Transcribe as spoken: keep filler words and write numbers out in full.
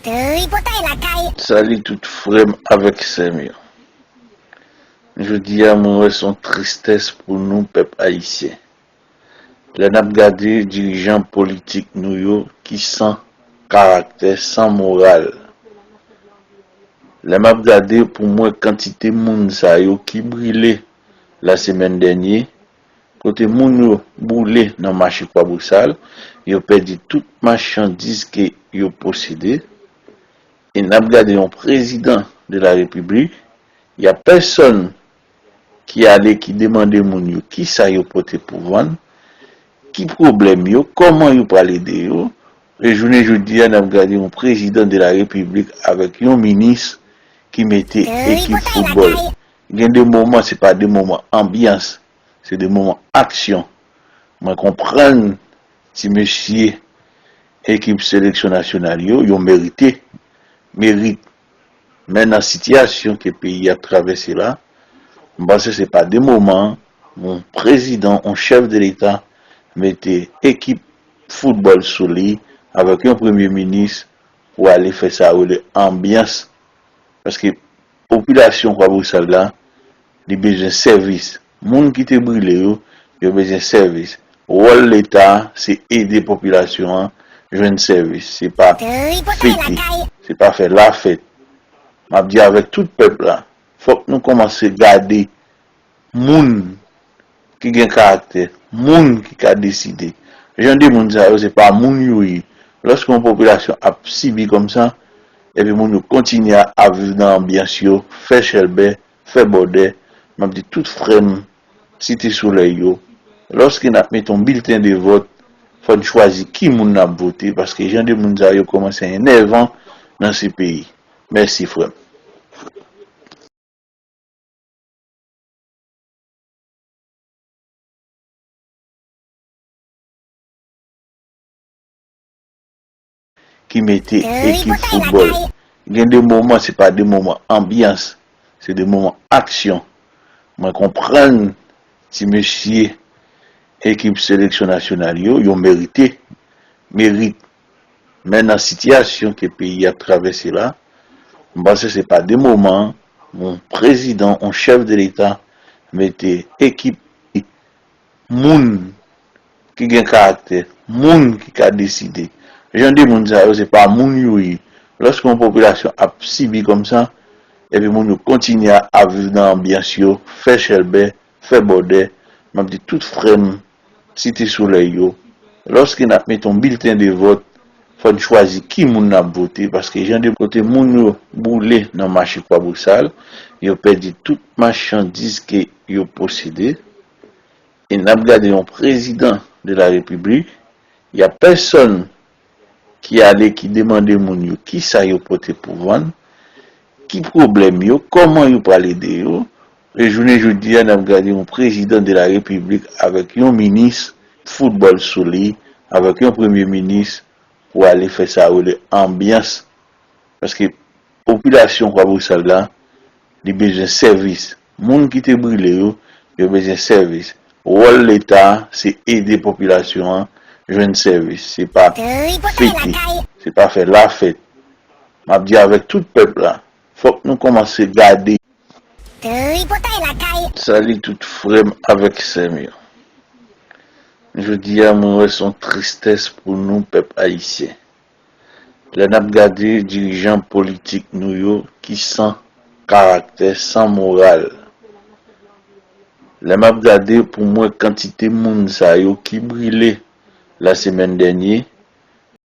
Tripotay lakay. Salut tout frè m avèk sè m yo. Jodi a, mwen wè se yon tristès pou nou, pèp ayisyen. Lè n ap gade dirijan politik nou yo ki san karaktè, san moral. Lè m ap gade pou mwen kantite moun sa yo ki brile lasemèn dènye, kote moun yo boule nan mache Kwabosal, yo pèdi tout machandiz ke yo posede. E n ap gade yon prezidan de la repiblik, y a pèsonn ki ale, ki demande moun yo kisa yo pote pou vann, ki pwoblèm yo, kòman yo pral ede yo. E jounen jodi a, n ap gade yon prezidan de la repiblik avèk yon minis ki mete ekip foutbòl. Gen de moman, se pa de moman anbyans, se de moman aksyon. Mwen konprann ti mesye ekip seleksyon nasyonal yo, yo merite merit. Men nan sitiyasyon ke peyi ap travèse la, m panse se pa de moman yon prezidan, yon chèf de leta mete ekip foutbòl sou li avèk yon premye minis pou ale fè sa yo rele anbyans. Paske popilasyon Kwabosal la, li bezwen sèvis. Moun ki te brile yo, yo bezwen sèvis. Wòl leta, se ede popilasyon an jwenn sèvis. Se pa fete, se pa fè lafèt. M ap di avèk tout pèp la, fòk nou kòmanse gade moun ki gen karaktè, moun ki ka deside. Jan de moun sa yo, se pa moun yo ye. Lòske yon popilasyon ap sibi kòmsa, epi moun yo kontinye ap viv nan anbyans yo, fè chèlbè, fè bòdè, m ap di tout frè m Site Solèy yo, lòske n ap mete yon bilten de vòt, fò n chwazi ki moun n ap vote, paske jan de moun sa yo kòmanse enèvan nan se peyi. Mèsi, frè m. Ki mete ekip foutbòl. Gen de moman, se pa de moman anbyans, se de moman aksyon. Mwen konprann ti mesye ekip seleksyon nasyonal yo, yo merite merit. Men nan sitiyasyon ke peyi ap travèse la, m panse se pa de moman yon prezidan, yon chèf de leta mete ekip moun ki gen karaktè, moun ki ka deside. Jan de moun sa yo, se pa moun yo ye. Lòske yon popilasyon ap sibi kòmsa, epi moun yo kontinye ap viv nan anbyans yo, fè chèlbè, fè bòdè, m ap di tout frè m Site Solèy yo, lòske n ap mete yon bilten de vòt, fò n chwazi ki moun n ap vote, paske jan de kote moun yo boule nan mache Kwabosal, yo pèdi tout machandiz ke yo posede. E n ap gade yon prezidan de la repiblik, y a pèsonn ki ale, ki demande moun yo kisa yo pote pou vann, ki pwoblèm yo, kòman yo pral ede yo. E jounen jodi a, n ap gade yon prezidan de la repiblik avèk yon minis foutbòl sou li, avèk yon premye minis pou ale fè sa yo rele anbyans. Paske popilasyon Kwabosal la, li bezwen sèvis. Moun ki te brile yo, yo bezwen sèvis. Wòl leta, se ede popilasyon an jwenn sèvis. Se pa fete, se pa fè lafèt. M ap di avèk tout pèp la, fòk nou kòmanse gade. Tripotay lakay. Salut tout frè m avèk sè m yo. Jodi a, mwen wè se yon tristès pou nou, pèp ayisyen. Lè n ap gade dirijan politik nou yo ki san karaktè, san moral. Lè m ap gade pou mwen kantite moun sa yo ki brile lasemèn dènye,